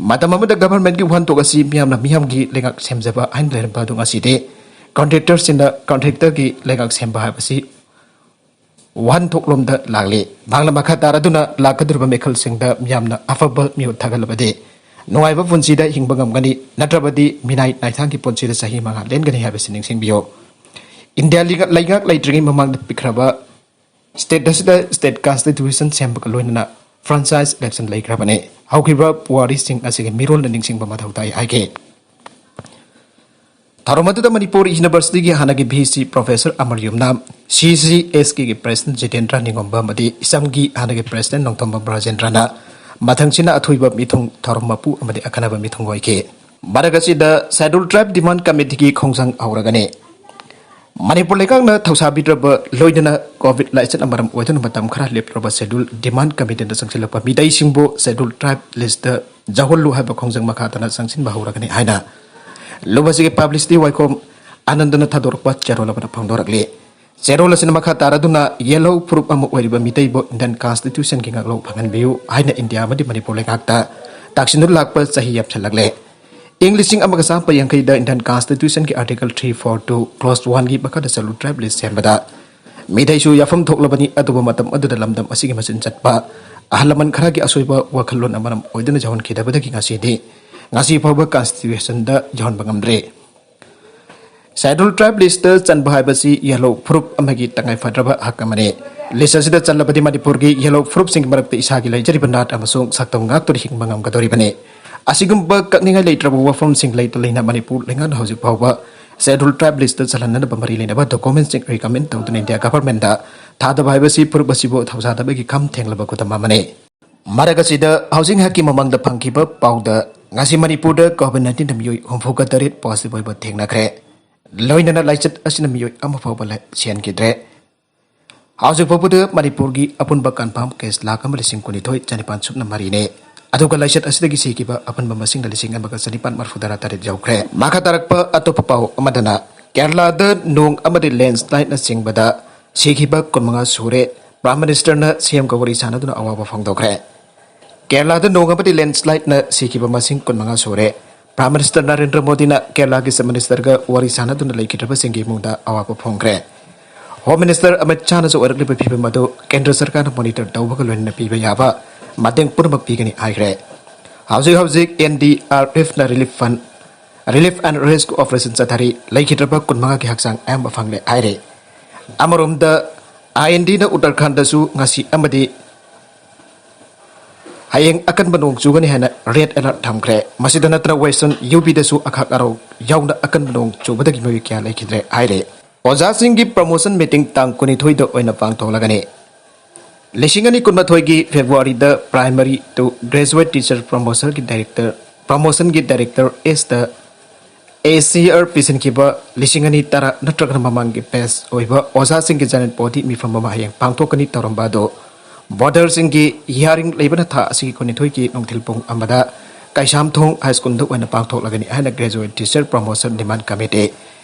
ꯃꯇꯝ ꯑꯃꯗ government-ꯀꯤ ꯋꯥꯍꯟꯊꯣꯛ ꯑꯁꯤ ꯃꯤꯌꯥꯝꯅ ꯃꯤꯌꯥꯝꯒꯤ ꯂꯩꯉꯥꯛ ꯁꯦꯝꯖꯕ ꯍꯥꯏꯅ ꯂꯩꯔꯝꯕ ꯑꯗꯨ ꯉꯁꯤꯗꯤ contractor-ꯁꯤꯡꯅ contractor-ꯒꯤ ꯂꯩꯉꯥꯛ ꯁꯦꯝꯕ ꯍꯥꯏꯕꯁꯤ ꯋꯥꯍꯟꯊꯣꯛꯂꯣꯝꯗ ꯂꯥꯛꯂꯤ꯫ ꯃꯍꯥꯛꯅ ꯃꯈꯥ ꯇꯥꯔꯗꯨꯅ ꯂꯥꯛꯀꯗꯧꯔꯤꯕ ꯃꯤꯈꯜꯁꯤꯡꯗ ꯃꯤꯌꯥꯝꯅ ꯑꯐꯕ ꯃꯤꯍꯨꯠ ꯊꯥꯒꯠꯂꯕꯗꯤ ꯅꯨꯡꯉꯥꯏꯕ ꯄꯨꯟꯁꯤꯗ ꯍꯤꯡꯕ ꯉꯝꯒꯅꯤ, ꯅꯠꯇ꯭ꯔꯕꯗꯤ ꯃꯤꯅꯥꯏ ꯅꯥꯏꯊꯥꯡꯒꯤ ꯄꯨꯟꯁꯤꯗ ꯆꯍꯤ ꯃꯉꯥ ꯂꯦꯟꯒꯅꯤ ꯍꯥꯏꯕꯁꯤ ꯅꯤꯡꯁꯤꯡꯕꯤꯌꯨ꯫ ꯏꯟꯗꯤꯌꯥ ꯂꯩꯉꯥꯛ ꯂꯩꯇ꯭ꯔꯤꯉꯩ ꯃꯃꯥꯡꯗ ꯄꯤꯛꯈ꯭ꯔꯕ state ꯑꯁꯤꯗ state constitution ꯁꯦꯝꯕꯒ ꯂꯣꯏꯅꯅ franchise election ꯂꯩꯈ꯭ꯔꯕꯅꯤ꯫ ꯍꯧꯈꯤꯕ ꯄꯨꯋꯥꯔꯤꯁꯤꯡ ꯑꯁꯤꯒꯤ ꯃꯤꯔꯣꯜꯅ ꯅꯤꯡꯁꯤꯡꯕ ꯃꯊꯧ ꯇꯥꯏ ꯍꯥꯏꯈꯤ꯫ ꯊꯧꯔꯝ ꯑꯗꯨꯗ ꯃꯅꯤꯄꯨꯔ University-ꯒꯤ ꯍꯥꯟꯅꯒꯤ V C Professor ꯑꯃꯔ ꯌꯨꯝꯅꯥꯝ, C C S K-ꯒꯤ President Jitendra ꯅꯤꯡꯉꯣꯝꯕ ꯑꯃꯗꯤ ꯏꯁꯝꯒꯤ ꯍꯥꯟꯅꯒꯤ President ꯅꯣꯡꯊꯣꯝꯕꯝ ꯔꯥꯖꯦꯟꯗ꯭ꯔꯅ ꯃꯊꯪꯁꯤꯅ ꯑꯊꯣꯏꯕ ꯃꯤꯊꯨꯡ ꯊꯧꯔꯝ ꯃꯄꯨ ꯑꯃꯗꯤ ꯑꯈꯟꯅꯕ ꯃꯤꯊꯨꯡ ꯑꯣꯏꯈꯤ꯫ ꯃꯔꯛ ꯑꯁꯤꯗ Scheduled Tribe Demand Committee-ꯒꯤ ꯈꯣꯡꯖꯪ ꯍꯧꯔꯒꯅꯤ꯫ ꯃꯅꯤꯄꯨꯔ ꯂꯩꯉꯥꯛꯅ ꯊꯧꯁꯥꯕꯤꯗ꯭ꯔꯕ ꯂꯣꯏꯅꯅ COVID ꯂꯥꯏꯆꯠꯅ ꯃꯔꯝ ꯑꯣꯏꯗꯨꯅ ꯃꯇꯝ ꯈꯔ ꯂꯦꯞꯂꯨꯔꯕ Scheduled Demand Committee-ꯗ ꯆꯪꯁꯤꯜꯂꯛꯄ ꯃꯤꯇꯩꯁꯤꯡꯕꯨ Scheduled Tribe list-ꯇ ꯌꯥꯎꯍꯜꯂꯨ ꯍꯥꯏꯕ ꯈꯣꯡꯖꯪ ꯃꯈꯥ ꯇꯥꯅ ꯆꯪꯁꯤꯟꯕ ꯍꯧꯔꯒꯅꯤ ꯍꯥꯏꯅ ꯂꯨꯞ ꯑꯁꯤꯒꯤ publicity ꯋꯥꯏꯈꯣꯝ ꯑꯅꯟꯗꯅ ꯊꯥꯗꯣꯔꯛꯄ ꯆꯦꯔꯣꯜ ꯑꯃꯅ ꯐꯣꯡꯗꯣꯔꯛꯂꯤ꯫ ꯆꯦꯔꯣꯜ ꯑꯁꯤꯅ ꯃꯈꯥ ꯇꯥꯔꯗꯨꯅ ꯌꯦꯜꯍꯧ ꯐꯨꯔꯨꯞ ꯑꯃ ꯑꯣꯏꯔꯤꯕ ꯃꯤꯇꯩꯕꯨ Indian Constitution-ꯒꯤ ꯉꯥꯛꯂꯧ ꯐꯪꯍꯟꯕꯤꯌꯨ ꯍꯥꯏꯅ ꯏꯟꯗꯤꯌꯥ ꯑꯃꯗꯤ ꯃꯅꯤꯄꯨꯔ ꯂꯩꯉꯥꯛꯇ ꯇꯥꯛꯁꯤꯟꯗꯨꯅ ꯂꯥꯛꯄ ꯆꯍꯤ ꯌꯥꯝꯁꯤꯜꯂꯛꯂꯦ꯫ ꯏꯪ ꯂꯤꯁꯤꯡ ꯑꯃꯒ ꯆꯥꯃꯥꯄꯟ ꯌꯥꯡꯈꯩꯗ Indian Constitution-ꯒꯤ Article three four two, Clause one-ꯒꯤ ꯃꯈꯥꯗ Scheduled Tribe list ꯁꯦꯝꯕꯗ ꯃꯤꯊꯩꯁꯨ ꯌꯥꯐꯝ ꯊꯣꯛꯂꯕꯅꯤ, ꯑꯗꯨꯕꯨ ꯃꯇꯝ ꯑꯗꯨꯗ ꯂꯝꯗꯝ ꯑꯁꯤꯒꯤ ꯃꯆꯤꯟ ꯆꯠꯄ ꯑꯍꯜ ꯂꯃꯟ ꯈꯔꯒꯤ ꯑꯁꯣꯏꯕ ꯋꯥꯈꯜꯂꯣꯟꯅ ꯃꯔꯝ ꯑꯣꯏꯗꯨꯅ ꯌꯧꯍꯟꯈꯤꯗꯕꯗꯒꯤ ꯉꯁꯤꯗꯤ, ꯉꯁꯤ ꯐꯥꯎꯕ ꯀꯟꯁꯇꯤꯇ꯭ꯌꯨꯁꯟꯗ ꯌꯧꯍꯟꯕ ꯉꯝꯗ꯭ꯔꯦ꯫ ꯁꯦꯗ꯭ꯌꯨꯜ ꯇ꯭ꯔꯥꯏꯕ ꯂꯤꯁꯇ ꯆꯟꯕ ꯍꯥꯏꯕꯁꯤ ꯌꯦꯜꯍꯧ ꯐꯨꯔꯨꯞ ꯑꯃꯒꯤ ꯇꯉꯥꯏ ꯐꯗ꯭ꯔꯕ ꯍꯛ ꯑꯃꯅꯤ꯫ ꯂꯤꯁ ꯑꯁꯤꯗ ꯆꯜꯂꯕꯗꯤ ꯃꯅꯤꯄꯨꯔꯒꯤ ꯌꯦꯜꯍꯧ ꯐꯨꯔꯨꯞꯁꯤꯡꯒꯤ ꯃꯔꯛꯇ ꯏꯁꯥꯒꯤ ꯂꯩꯖꯔꯤꯕ ꯅꯥꯠ ꯑꯃꯁꯨꯡ ꯁꯛꯇꯝ ꯉꯥꯛꯇꯨꯅ ꯍꯤꯡꯕ ꯉꯝꯒꯗꯧꯔꯤꯕꯅꯤ꯫ ꯑꯁꯤꯒꯨꯝꯕ ꯀꯛꯅꯤꯡꯉꯥꯏ ꯂꯩꯇ꯭ꯔꯕ ꯋꯥꯐꯝꯁꯤꯡ ꯂꯩꯇ ꯂꯩꯅ ꯃꯅꯤꯄꯨꯔ ꯂꯩꯉꯥꯛꯅ ꯍꯧꯖꯤꯛ ꯐꯥꯎꯕ ꯁꯦꯗ꯭ꯌꯨꯜ ꯇ꯭ꯔꯥꯏꯕ ꯂꯤꯁꯇ ꯆꯜꯍꯟꯅꯅꯕ ꯃꯔꯤ ꯂꯩꯅꯕ ꯗꯣꯀꯨꯃꯦꯟꯁꯤꯡ ꯔꯤꯀꯃꯦꯟ ꯇꯧꯗꯨꯅ ꯏꯟꯗꯤꯌꯥ ꯒꯚꯔꯟꯃꯦꯟꯗ ꯊꯥꯗꯕ ꯍꯥꯏꯕꯁꯤ ꯐꯨꯔꯨꯞ ꯑꯁꯤꯕꯨ ꯊꯧꯁꯥꯗꯕꯒꯤ ꯈꯝ ꯊꯦꯡꯂꯕ ꯈꯨꯗꯝ ꯑꯃꯅꯤ꯫ ꯃꯔꯛ ꯑꯁꯤꯗ ꯍꯧꯖꯤꯛ ꯉꯥꯏꯍꯥꯛꯀꯤ ꯃꯃꯥꯡꯗ ꯐꯪꯈꯤꯕ ꯄꯥꯎꯗ ꯉꯁꯤ ꯃꯅꯤꯄꯨꯔꯗ ꯀꯣꯚꯤꯗ ꯅꯥꯏꯟꯇꯤꯟꯗ ꯃꯤꯑꯣꯏ ꯍꯨꯝꯐꯨꯒ ꯇꯔꯦꯠ ꯄꯣꯖꯤꯇꯤꯚ ꯑꯣꯏꯕ ꯊꯦꯡꯅꯈ꯭ꯔꯦ꯫ ꯂꯣꯏꯅꯅ ꯂꯥꯏꯆꯠ ꯑꯁꯤꯅ ꯃꯤꯑꯣꯏ ꯑꯃ ꯐꯥꯎꯕ ꯂꯩ-, ꯁꯤꯍꯟꯈꯤꯗ꯭ꯔꯦ꯫ ꯍꯧꯖꯤꯛ ꯐꯥꯎꯕꯗ ꯃꯅꯤꯄꯨꯔꯒꯤ ꯑꯄꯨꯟꯕ ꯀꯟꯐꯥꯔꯝ ꯀꯦꯁ ꯂꯥꯈ ꯑꯃ ꯂꯤꯁꯤꯡ ꯀꯨꯟꯅꯤꯊꯣꯏ ꯆꯅꯤꯄꯥꯟ ꯁꯨꯞꯅ ꯃꯔꯤꯅꯤ꯫ ꯑꯗꯨꯒ ꯂꯥꯏꯆꯠ ꯑꯁꯤꯗꯒꯤ ꯁꯤꯈꯤꯕ ꯑꯄꯨꯟꯕ ꯃꯁꯤꯡꯅ ꯂꯤꯁꯤꯡ ꯑꯃꯒ ꯆꯅꯤꯄꯥꯟ ꯃꯔꯤꯐꯨꯇꯔꯥ ꯇꯔꯦꯠ ꯌꯧꯈ꯭ꯔꯦ꯫ ꯃꯈꯥ ꯇꯥꯔꯛꯄ ꯑꯇꯣꯞꯄ ꯄꯥꯎ ꯑꯃꯗꯅ, ꯀꯦꯔꯂꯥꯗ ꯅꯣꯡ ꯑꯃꯗꯤ ꯂꯦꯟꯁꯂꯥꯏꯠꯅꯆꯤꯡꯕꯗ ꯁꯤꯈꯤꯕ ꯀꯨꯟꯃꯉꯥ ꯁꯨꯔꯦ꯫ ꯄ꯭ꯔꯥꯏꯝ ꯃꯤꯅꯤꯁꯇꯔꯅ ꯁꯤ ꯑꯦꯝꯒ ꯋꯥꯔꯤ ꯁꯥꯟꯅꯗꯨꯅ ꯑꯋꯥꯕ ꯐꯣꯡꯗꯣꯛꯈ꯭ꯔꯦ꯫ ꯀꯦꯔꯂꯥꯗ ꯅꯣꯡ ꯑꯃꯗꯤ ꯂꯦꯟꯁꯂꯥꯏꯠꯅ ꯁꯤꯈꯤꯕ ꯃꯁꯤꯡ ꯀꯨꯟꯃꯉꯥ ꯁꯨꯔꯦ꯫ ꯄ꯭ꯔꯥꯏꯝ ꯃꯤꯅꯤꯁꯇꯔ ꯅꯔꯦꯟꯗ꯭ꯔ ꯃꯣꯗꯤꯅ ꯀꯦꯔꯂꯥꯒꯤ ꯆꯤꯐ ꯃꯤꯅꯤꯁꯇꯔꯒ ꯋꯥꯔꯤ ꯁꯥꯟꯅꯗꯨꯅ ꯂꯩꯈꯤꯗ꯭ꯔꯕꯁꯤꯡꯒꯤ ꯏꯃꯨꯡꯗ ꯑꯋꯥꯕ ꯐꯣꯡꯈ꯭ꯔꯦ꯫ ꯍꯣꯝ ꯃꯤꯅꯤꯁꯇꯔ ꯑꯃꯤꯠ ꯁꯥꯍꯅꯁꯨ ꯑꯣꯏꯔꯛꯂꯤꯕ ꯐꯤꯕꯝ ꯑꯗꯨ ꯀꯦꯟꯗ꯭ꯔ ꯁꯔꯀꯥꯔꯅ ꯃꯣꯅꯤꯇꯔ ꯇꯧꯕꯒ ꯂꯣꯏꯅꯅ ꯄꯤꯕ ꯌꯥꯕ ꯃꯇꯦꯡ ꯄꯨꯝꯅꯃꯛ ꯄꯤꯒꯅꯤ ꯍꯥꯏꯈ꯭ꯔꯦ꯫ ꯍꯧꯖꯤꯛ ꯍꯧꯖꯤꯛ ꯑꯦꯟ ꯗꯤ ꯑꯥꯔ ꯑꯦꯐꯅ relief fund, relief and rescue operation ꯆꯠꯊꯔꯤ꯫ ꯂꯩꯈꯤꯗ꯭ꯔꯕ ꯀꯨꯟꯃꯉꯥꯒꯤ ꯍꯛꯆꯥꯡ ꯑꯌꯥꯝꯕ ꯐꯪꯂꯦ ꯍꯥꯏꯔꯦ꯫ ꯑꯃꯔꯣꯝꯗ, ꯑꯥꯏ ꯑꯦꯟ ꯗꯤꯅ ꯎꯠꯇꯔꯈꯟꯗꯁꯨ ꯉꯁꯤ ꯑꯃꯗꯤ ꯍꯌꯦꯡ ꯑꯀꯟꯕ ꯅꯣꯡ ꯆꯨꯒꯅꯤ ꯍꯥꯏꯅ ꯔꯦꯗ ꯑꯦꯂꯔꯠ ꯊꯝꯈ꯭ꯔꯦ꯫ ꯃꯁꯤꯗ ꯅꯠꯇꯅ ꯋꯦꯁꯇꯔꯟ ꯌꯨ ꯄꯤꯗꯁꯨ ꯑꯈꯥꯛ ꯑꯔꯧ ꯌꯥꯎꯅ ꯑꯀꯟꯕ ꯅꯣꯡ ꯆꯨꯕꯗꯒꯤ ꯃꯤꯑꯣꯏ ꯀꯌꯥ ꯂꯩꯈꯤꯗ꯭ꯔꯦ ꯍꯥꯏꯔꯦ꯫ ꯑꯣꯖꯥꯁꯤꯡꯒꯤ ꯄ꯭ꯔꯃꯣꯁꯟ ꯃꯤꯇꯤꯡ ꯇꯥꯡ ꯀꯨꯟꯅꯤꯊꯣꯏꯗ ꯑꯣꯏꯅ ꯄꯥꯡꯊꯣꯛꯂꯒꯅꯤ꯫ ꯂꯤꯁꯤꯡ ꯑꯅꯤ ꯀꯨꯟꯃꯥꯊꯣꯏꯒꯤ ꯐꯦꯕ꯭ꯔꯨꯋꯥꯔꯤꯗ primary to graduate teacher promotionꯒꯤ director, promotionꯒꯤ director ꯑꯦꯁꯇ A C R ꯄꯤꯁꯤꯟꯈꯤꯕ ꯂꯤꯁꯤꯡ ꯑꯅꯤ ꯇꯔꯥ ꯅꯠꯇ꯭ꯔꯒꯅ ꯃꯃꯥꯡꯒꯤ batch ꯑꯣꯏꯕ ꯑꯣꯖꯥꯁꯤꯡꯒꯤ general body ꯃꯤꯐꯝ ꯑꯃ ꯍꯌꯦꯡ ꯄꯥꯡꯊꯣꯛꯀꯅꯤ ꯇꯧꯔꯝꯕ ꯑꯗꯨ ꯕꯣꯔꯗꯔꯁꯤꯡꯒꯤ hearing ꯂꯩꯕꯅ ꯊꯥ ꯑꯁꯤꯒꯤ ꯀꯨꯟꯅꯤꯊꯣꯏꯒꯤ ꯅꯨꯡꯊꯤꯜ ꯄꯨꯡ ꯑꯃꯗ ꯀꯩꯁꯥꯝꯊꯣꯡ ꯍꯥꯏ ꯁ꯭ꯀꯨꯜꯗ ꯑꯣꯏꯅ ꯄꯥꯡꯊꯣꯛꯂꯒꯅꯤ ꯍꯥꯏꯅ graduate teacher promotion demand committee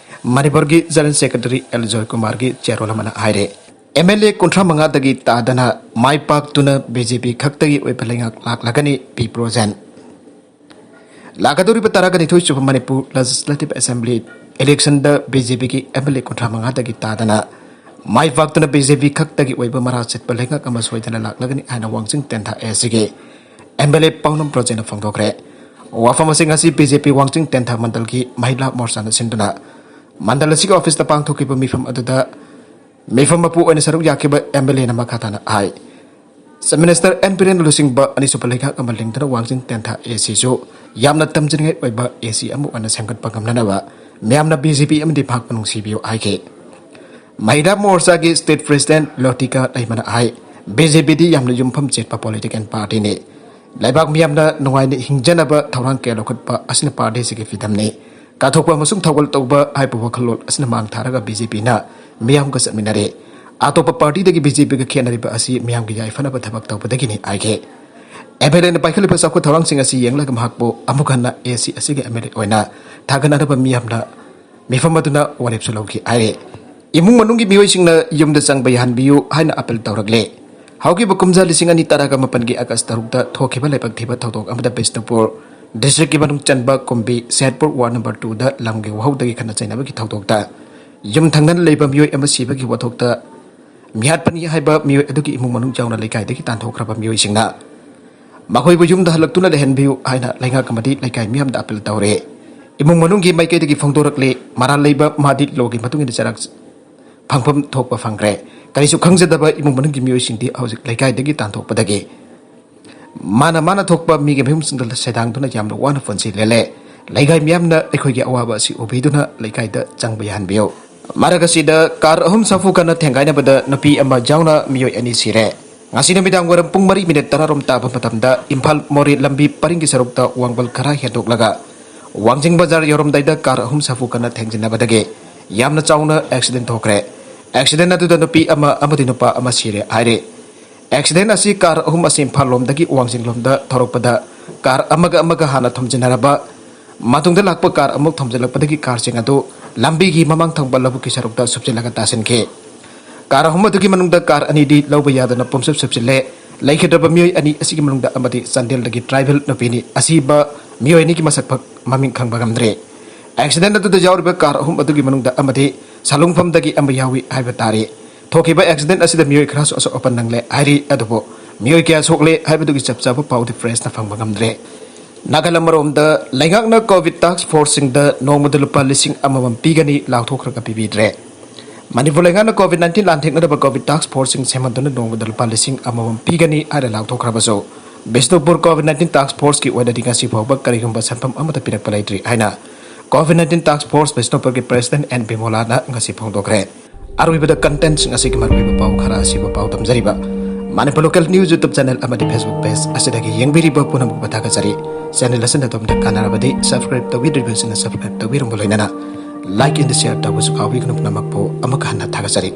ꯃꯅꯤꯄꯨꯔꯒꯤ general secretary ꯑꯦꯜ ꯖꯣꯏꯀꯨꯃꯥꯔꯒꯤ ꯆꯦꯔꯣꯜ ꯑꯃꯅ ꯍꯥꯏꯔꯦ꯫ ꯑꯦꯝ ꯑꯦꯜ ꯑꯦ ꯀꯨꯟꯊ꯭ꯔꯥ ꯃꯉꯥꯗꯒꯤ ꯇꯥꯗꯅ ꯃꯥꯏ ꯄꯥꯛꯇꯨꯅ ꯕꯤ ꯖꯦ ꯄꯤ ꯈꯛꯇꯒꯤ ꯑꯣꯏꯕ ꯂꯩꯉꯥꯛ ꯂꯥꯛꯂꯒꯅꯤ, ꯄꯤ ꯕ꯭ꯔꯣꯖꯦꯟ꯫ ꯂꯥꯛꯀꯗꯧꯔꯤꯕ ꯇꯔꯥꯒ ꯅꯤꯊꯣꯏ ꯁꯨꯕ ꯃꯅꯤꯄꯨꯔ Legislative Assembly electionꯗ ꯕꯤ ꯖꯦ ꯄꯤꯒꯤ ꯑꯦꯝ ꯑꯦꯜ ꯑꯦ ꯀꯨꯟꯊ꯭ꯔꯥ ꯃꯉꯥꯗꯒꯤ ꯇꯥꯗꯅ ꯃꯥꯏ ꯄꯥꯛꯇꯨꯅ ꯕꯤ ꯖꯦ ꯄꯤ ꯈꯛꯇꯒꯤ ꯑꯣꯏꯕ ꯃꯔꯥ ꯆꯠꯄ ꯂꯩꯉꯥꯛ ꯑꯃ ꯁꯣꯏꯗꯅ ꯂꯥꯛꯂꯒꯅꯤ ꯍꯥꯏꯅ ꯋꯥꯡꯖꯤꯡ ꯇꯦꯟꯊꯥ ꯑꯦ ꯁꯤꯒꯤ ꯑꯦꯝ ꯑꯦꯜ ꯑꯦ ꯄꯥꯎꯅꯝ ꯕ꯭ꯔꯣꯖꯦꯟꯅ ꯐꯣꯡꯗꯣꯛꯈ꯭ꯔꯦ꯫ ꯋꯥꯐꯝ ꯑꯁꯤꯡ ꯑꯁꯤ ꯕꯤ ꯖꯦ ꯄꯤ ꯋꯥꯡꯖꯤꯡ ꯇꯦꯟꯊꯥ ꯃꯟꯗꯜꯒꯤ ꯃꯍꯤꯂꯥ ꯃꯣꯔꯆꯥꯅ ꯁꯤꯟꯗꯨꯅ ꯃꯟꯗꯜ ꯑꯁꯤꯒꯤ ꯑꯣꯐꯤꯁꯇ ꯄꯥꯡꯊꯣꯛꯈꯤꯕ ꯃꯤꯐꯝ ꯑꯗꯨꯗ ꯃꯤꯐꯝ ꯃꯄꯨ ꯑꯣꯏꯅ ꯁꯔꯨꯛ ꯌꯥꯈꯤꯕ ꯑꯦꯝ ꯑꯦꯜ ꯑꯦꯅ ꯃꯈꯥ ꯇꯥꯅ ꯍꯥꯏ꯫ ꯆꯤꯐ ꯃꯤꯅꯤꯁꯇꯔ ꯑꯦꯟ ꯕꯤꯔꯦꯟ ꯂꯨꯆꯤꯡꯕ ꯑꯅꯤꯁꯨꯕ ꯂꯩꯉꯥꯛ ꯑꯃ ꯂꯤꯡꯗꯨꯅ ꯋꯥꯡꯖꯤꯡ ꯇꯦꯟꯊꯥ ꯑꯦ ꯁꯤꯁꯨ ꯌꯥꯝꯅ ꯇꯝꯖꯅꯤꯡꯉꯥꯏ ꯑꯣꯏꯕ ꯑꯦ ꯁꯤ ꯑꯃ ꯑꯣꯏꯅ ꯁꯦꯝꯒꯠꯄ ꯉꯝꯅꯅꯕ ꯃꯤꯌꯥꯝꯅ ꯕꯤ ꯖꯦ ꯄꯤ ꯑꯃꯗꯤ ꯃꯍꯥꯛꯄꯨ ꯅꯨꯡꯁꯤꯕꯤꯌꯨ ꯍꯥꯏꯈꯤ꯫ ꯃꯍꯤꯂꯥ ꯃꯣꯔꯆꯥꯒꯤ ꯁ꯭ꯇꯦꯠ ꯄ꯭ꯔꯦꯁꯤꯗꯦꯟꯠ ꯂꯣꯇꯤꯀꯥ ꯂꯩꯃꯅ ꯍꯥꯏ, ꯕꯤ ꯖꯦ ꯄꯤꯗꯤ ꯌꯥꯝꯅ ꯌꯨꯝꯐꯝ ꯆꯦꯠꯄ ꯄꯣꯂꯤꯇꯤꯀꯦꯜ ꯄꯥꯔꯇꯤꯅꯤ꯫ ꯂꯩꯕꯥꯛ ꯃꯤꯌꯥꯝꯅ ꯅꯨꯡꯉꯥꯏꯅ ꯍꯤꯡꯖꯅꯕ ꯊꯧꯔꯥꯡ ꯀꯌꯥ ꯂꯧꯈꯠꯄ ꯑꯁꯤꯅ ꯄꯥꯔꯇꯤꯁꯤꯒꯤ ꯐꯤꯗꯝꯅꯤ꯫ ꯀꯠꯊꯣꯛꯄ ꯑꯃꯁꯨꯡ ꯊꯧꯒꯜ ꯇꯧꯕ ꯍꯥꯏꯕ ꯋꯥꯈꯜꯂꯣꯟ ꯑꯁꯤꯅ ꯃꯥꯡ ꯊꯥꯔꯒ ꯕꯤ ꯖꯦ ꯄꯤꯅ ꯃꯤꯌꯥꯝꯒ ꯆꯠꯃꯤꯟꯅꯔꯦ꯫ ꯑꯇꯣꯞꯄ ꯄꯥꯔꯇꯤꯗꯒꯤ ꯕꯤ ꯖꯦ ꯄꯤꯒ ꯈꯦꯠꯅꯔꯤꯕ ꯑꯁꯤ ꯃꯤꯌꯥꯝꯒꯤ ꯌꯥꯏꯐꯅꯕ ꯊꯕꯛ ꯇꯧꯕꯗꯒꯤꯅꯤ ꯍꯥꯏꯈꯤ꯫ ꯑꯦꯝ ꯑꯦꯜ ꯑꯦꯅ ꯄꯥꯏꯈꯠꯂꯤꯕ ꯆꯥꯎꯈꯠ ꯊꯧꯔꯥꯡꯁꯤꯡ ꯑꯁꯤ ꯌꯦꯡꯂꯒ ꯃꯍꯥꯛꯄꯨ ꯑꯃꯨꯛ ꯍꯟꯅ ꯑꯦ ꯁꯤ ꯑꯁꯤꯒꯤ ꯑꯦꯝ ꯑꯦꯜ ꯑꯦ ꯑꯣꯏꯅ ꯊꯥꯒꯠꯅꯅꯕ ꯃꯤꯌꯥꯝꯅ ꯃꯤꯐꯝ ꯑꯗꯨꯅ ꯋꯥꯔꯦꯞꯁꯨ ꯂꯧꯈꯤ ꯍꯥꯏꯔꯤ꯫ ꯏꯃꯨꯡ ꯃꯅꯨꯡꯒꯤ ꯃꯤꯑꯣꯏꯁꯤꯡꯅ ꯌꯨꯝꯗ ꯆꯪꯕ ꯌꯥꯍꯟꯕꯤꯌꯨ ꯍꯥꯏꯅ ꯑꯄꯤꯜ ꯇꯧꯔꯛꯂꯦ꯫ ꯍꯧꯈꯤꯕ ꯀꯨꯝꯖꯥ ꯂꯤꯁꯤꯡ ꯑꯅꯤ ꯇꯔꯥꯒ ꯃꯥꯄꯟꯒꯤ ꯑꯥꯒꯁ ꯇꯔꯨꯛꯇ ꯊꯣꯛꯈꯤꯕ ꯂꯥꯏꯕꯛ ꯊꯤꯕ ꯊꯧꯗꯣꯛ ꯑꯃꯗ ꯕꯤꯁꯅꯨꯄꯨꯔ ꯗꯤꯁꯇ꯭ꯔꯤꯛꯀꯤ ꯃꯅꯨꯡ ꯆꯟꯕ ꯀꯨꯝꯕꯤ ꯁꯦꯠꯄꯨꯔ ꯋꯥꯔꯗ ꯅꯝꯕꯔ ꯇꯨꯗ ꯂꯝꯒꯤ ꯋꯥꯍꯧꯗꯒꯤ ꯈꯠꯅ ꯆꯩꯅꯕꯒꯤ ꯊꯧꯗꯣꯛꯇ ꯌꯨꯝ ꯊꯪꯅꯅ ꯂꯩꯕ ꯃꯤꯑꯣꯏ ꯑꯃ ꯁꯤꯕꯒꯤ ꯋꯥꯊꯣꯛꯇ ꯃꯤꯍꯥꯠꯄꯅꯤ ꯍꯥꯏꯕ ꯃꯤꯑꯣꯏ ꯑꯗꯨꯒꯤ ꯏꯃꯨꯡ ꯃꯅꯨꯡ ꯌꯥꯎꯅ ꯂꯩꯀꯥꯏꯗꯒꯤ ꯇꯥꯟꯊꯣꯛꯈ꯭ꯔꯕ ꯃꯤꯑꯣꯏꯁꯤꯡꯅ ꯃꯈꯣꯏꯕꯨ ꯌꯨꯝꯗ ꯍꯜꯂꯛꯇꯨꯅ ꯂꯩꯍꯟꯕꯤꯌꯨ ꯍꯥꯏꯅ ꯂꯩꯉꯥꯛ ꯑꯃꯗꯤ ꯂꯩꯀꯥꯏ ꯃꯤꯌꯥꯝꯗ ꯑꯄꯤꯜ ꯇꯧꯔꯦ꯫ ꯏꯃꯨꯡ ꯃꯅꯨꯡꯒꯤ ꯃꯥꯏꯀꯩꯗꯒꯤ ꯐꯣꯡꯗꯣꯔꯛꯂꯦ, ꯃꯔꯥꯜ ꯂꯩꯕ ꯃꯥꯗꯤ ꯂꯣꯒꯤ ꯃꯇꯨꯡ ꯏꯟꯅ ꯆꯩꯔꯥꯛ ꯐꯪꯐꯝ ꯊꯣꯛꯄ ꯐꯪꯈ꯭ꯔꯦ꯫ ꯀꯔꯤꯁꯨ ꯈꯪꯖꯗꯕ ꯏꯃꯨꯡ ꯃꯅꯨꯡꯒꯤ ꯃꯤꯑꯣꯏꯁꯤꯡꯗꯤ ꯍꯧꯖꯤꯛ ꯂꯩꯀꯥꯏꯗꯒꯤ ꯇꯥꯟꯊꯣꯛꯄꯗꯒꯤ ꯃꯥꯅ ꯃꯥꯅ ꯊꯣꯛꯄ ꯃꯤꯒꯤ ꯃꯌꯨꯝꯁꯤꯡꯗ ꯁꯦꯗꯥꯡꯗꯨꯅ ꯌꯥꯝꯅ ꯋꯥꯅ ꯄꯨꯟꯁꯤ ꯂꯦꯜꯂꯦ꯫ ꯂꯩꯀꯥꯏ ꯃꯤꯌꯥꯝꯅ ꯑꯩꯈꯣꯏꯒꯤ ꯑꯋꯥꯕ ꯑꯁꯤ ꯎꯕꯤꯗꯨꯅ ꯂꯩꯀꯥꯏꯗ ꯆꯪꯕ ꯌꯥꯍꯟꯕꯤꯌꯨ꯫ ꯃꯔꯛ ꯑꯁꯤꯗ ꯀꯥꯔ ꯑꯍꯨꯝ ꯁꯥꯐꯨ ꯀꯟꯅ ꯊꯦꯡꯒꯥꯏꯅꯕꯗ ꯅꯨꯄꯤ ꯑꯃ ꯌꯥꯎꯅ ꯃꯤꯑꯣꯏ ꯑꯅꯤ ꯁꯤꯔꯦ꯫ ꯉꯁꯤ ꯅꯨꯃꯤꯗꯥꯡ ꯋꯥꯏꯔꯝ ꯄꯨꯡ ꯃꯔꯤ ꯃꯤꯅꯤꯠ ꯇꯔꯥꯔꯣꯝ ꯇꯥꯕ ꯃꯇꯝꯗ ꯏꯝꯐꯥꯜ ꯃꯣꯔꯦ ꯂꯝꯕꯤ ꯄꯔꯤꯡꯒꯤ ꯁꯔꯨꯛꯇ ꯋꯥꯡꯕꯜ ꯈꯔ ꯍꯦꯟꯗꯣꯛꯂꯒ ꯋꯥꯡꯖꯤꯡ ꯕꯖꯥꯔ ꯌꯧꯔꯝꯗꯥꯏꯗ ꯀꯥꯔ ꯑꯍꯨꯝ ꯁꯥꯐꯨ ꯀꯟꯅ ꯊꯦꯡꯖꯤꯟꯅꯕꯗꯒꯤ ꯌꯥꯝꯅ ꯆꯥꯎꯅ ꯑꯦꯛꯁꯤꯗꯦꯟ ꯊꯣꯛꯈ꯭ꯔꯦ꯫ ꯑꯦꯛꯁꯤꯗꯦꯟ ꯑꯗꯨꯗ ꯅꯨꯄꯤ ꯑꯃ ꯑꯃꯗꯤ ꯅꯨꯄꯥ ꯑꯃ ꯁꯤꯔꯦ ꯍꯥꯏꯔꯤ꯫ ꯑꯦꯛꯁꯤꯗꯦꯟ ꯑꯁꯤ ꯀꯥꯔ ꯑꯍꯨꯝ ꯑꯁꯤ ꯏꯝꯐꯥꯜ ꯂꯣꯝꯗꯒꯤ ꯋꯥꯡꯖꯤꯡ ꯂꯣꯝꯗ ꯊꯧꯔꯛꯄꯗ ꯀꯥꯔ ꯑꯃꯒ ꯑꯃꯒ ꯍꯥꯟꯅ ꯊꯣꯝꯖꯤꯟꯅꯔꯕ ꯃꯇꯨꯡꯗ ꯂꯥꯛꯄ ꯀꯥꯔ ꯑꯃꯨꯛ ꯊꯣꯝꯖꯤꯜꯂꯛꯄꯗꯒꯤ ꯀꯥꯔꯁꯤꯡ ꯑꯗꯨ ꯂꯝꯕꯤꯒꯤ ꯃꯃꯥꯡ ꯊꯪꯕ ꯂꯧꯕꯨꯛꯀꯤ ꯁꯔꯨꯛꯇ ꯁꯨꯞꯆꯤꯜꯂꯒ ꯇꯥꯁꯤꯟꯈꯤ꯫ ꯀꯥꯔ ꯑꯍꯨꯝ ꯑꯗꯨꯒꯤ ꯃꯅꯨꯡꯗ ꯀꯥꯔ ꯑꯅꯤꯗꯤ ꯂꯧꯕ ꯌꯥꯗꯅ ꯄꯨꯝꯁꯨꯞ ꯁꯨꯞꯆꯤꯜꯂꯦ꯫ ꯂꯩꯈꯤꯗ꯭ꯔꯕ ꯃꯤꯑꯣꯏ ꯑꯅꯤ ꯑꯁꯤꯒꯤ ꯃꯅꯨꯡꯗ ꯑꯃꯗꯤ ꯆꯥꯟꯗꯦꯜꯗꯒꯤ ꯇ꯭ꯔꯥꯏꯕꯦꯜ ꯅꯨꯄꯤꯅꯤ꯫ ꯑꯁꯤꯕ ꯃꯤꯑꯣꯏ ꯑꯅꯤꯒꯤ ꯃꯁꯛ ꯐꯛ ꯃꯃꯤꯡ ꯈꯪꯕ ꯉꯝꯗ꯭ꯔꯦ꯫ ꯑꯦꯛꯁꯤꯗꯦꯟ ꯑꯗꯨꯗ ꯌꯥꯎꯔꯤꯕ ꯀꯥꯔ ꯑꯍꯨꯝ ꯑꯗꯨꯒꯤ ꯃꯅꯨꯡꯗ ꯑꯃꯗꯤ ꯁꯥꯂꯨꯡꯐꯝꯗꯒꯤ ꯑꯃ ꯌꯥꯎꯏ ꯍꯥꯏꯕ ꯇꯥꯔꯦ꯫ ꯊꯣꯛꯈꯤꯕ ꯑꯦꯛꯁꯤꯗꯦꯟ ꯑꯁꯤꯗ ꯃꯤꯑꯣꯏ ꯈꯔꯁꯨ ꯑꯁꯣꯛ ꯑꯄꯟ ꯅꯪꯂꯦ ꯍꯥꯏꯔꯤ, ꯑꯗꯨꯕꯨ ꯃꯤꯑꯣꯏ ꯀꯌꯥ ꯁꯣꯛꯂꯦ ꯍꯥꯏꯕꯗꯨꯒꯤ ꯆꯞ ꯆꯥꯕ ꯄꯥꯎꯗꯤ ꯄ꯭ꯔꯦꯁꯅ ꯐꯪꯕ ꯉꯝꯗ꯭ꯔꯦ꯫ ꯅꯥꯒꯥꯂꯝ ꯑꯃꯔꯣꯝꯗ, ꯂꯩꯉꯥꯛꯅ ꯀꯣꯚꯤꯗ ꯇꯥꯛꯁ ꯐꯣꯔꯁꯁꯤꯡꯗ ꯅꯣꯡꯃꯗ ꯂꯨꯄꯥ ꯂꯤꯁꯤꯡ ꯑꯃꯃꯝ ꯄꯤꯒꯅꯤ ꯂꯥꯎꯊꯣꯛꯈ꯭ꯔꯒ ꯄꯤꯕꯤꯗ꯭ꯔꯦ꯫ ꯃꯅꯤꯄꯨꯔ ꯂꯩꯉꯥꯛꯅ ꯀꯣꯚꯤꯗ ꯅꯥꯏꯟꯇꯤꯟ ꯂꯥꯟꯊꯦꯡꯅꯅꯕ ꯀꯣꯚꯤꯗ ꯇꯥꯛꯁ ꯐꯣꯔꯁꯁꯤꯡ ꯁꯦꯝꯍꯟꯗꯨꯅ ꯅꯣꯡꯃꯗ ꯂꯨꯄꯥ ꯂꯤꯁꯤꯡ ꯑꯃꯃꯝ ꯄꯤꯒꯅꯤ ꯍꯥꯏꯅ ꯂꯥꯎꯊꯣꯛꯈ꯭ꯔꯕꯁꯨ, ꯕꯤꯁꯅꯨꯄꯨꯔ ꯀꯣꯚꯤꯗ ꯅꯥꯏꯟꯇꯤꯟ ꯇꯥꯛꯁ ꯐꯣꯔꯁꯀꯤ ꯑꯣꯏꯅꯗꯤ ꯉꯁꯤ ꯐꯥꯎꯕ ꯀꯔꯤꯒꯨꯝꯕ ꯁꯦꯟꯐꯝ ꯑꯃꯠꯇ ꯄꯤꯔꯛꯄ ꯂꯩꯇ꯭ꯔꯤ ꯍꯥꯏꯅ ꯀꯣꯚꯤꯗ ꯅꯥꯏꯟꯇꯤꯟ ꯇꯥꯛꯁ ꯐꯣꯔꯁ ꯕꯤꯁꯅꯨꯄꯨꯔꯒꯤ ꯄ꯭ꯔꯦꯁꯤꯗꯦꯟꯠ ꯑꯦꯟ ꯕꯤꯃꯣꯂꯥꯅ ꯉꯁꯤ ꯐꯣꯡꯗꯣꯛꯈ꯭ꯔꯦ꯫ ꯑꯔꯣꯏꯕꯗ ꯀꯟꯇꯦꯟꯠꯁꯤꯡ ꯑꯁꯤꯒꯤ ꯃꯔꯨꯑꯣꯏꯕ ꯄꯥꯎ ꯈꯔ ꯑꯁꯤꯕꯨ ꯄꯥꯎ ꯇꯝꯖꯔꯤꯕ Manipur local news YouTube channel ꯑꯃꯗꯤ ꯐꯦꯁꯕꯨꯛ ꯄꯦꯖ ꯑꯁꯤꯗꯒꯤ ꯌꯦꯡꯕꯤꯔꯤꯕ ꯄꯨꯝꯅꯃꯛꯄꯨ ꯊꯥꯒꯠꯆꯔꯤ꯫ ꯆꯦꯅꯦꯜ ꯑꯁꯤꯅ ꯑꯗꯣꯝꯗ ꯀꯥꯟꯅꯔꯕꯗꯤ ꯁꯕꯁꯀ꯭ꯔꯥꯏꯕ ꯇꯧꯕꯤꯗ꯭ꯔꯤꯕꯁꯤꯡꯅ ꯁꯕꯁꯀ꯭ꯔꯥꯏꯕ ꯇꯧꯕꯤꯔꯝꯕ ꯂꯣꯏꯅꯅ ꯂꯥꯏꯛ ꯑꯦꯟ ꯁꯤꯌꯔ ꯇꯧꯕꯁꯨ ꯀꯥꯎꯕꯤꯒꯅꯨ꯫ ꯄꯨꯝꯅꯃꯛꯄꯨ ꯑꯃꯨꯛꯀ ꯍꯟꯅ ꯊꯥꯒꯠꯆꯔꯤ꯫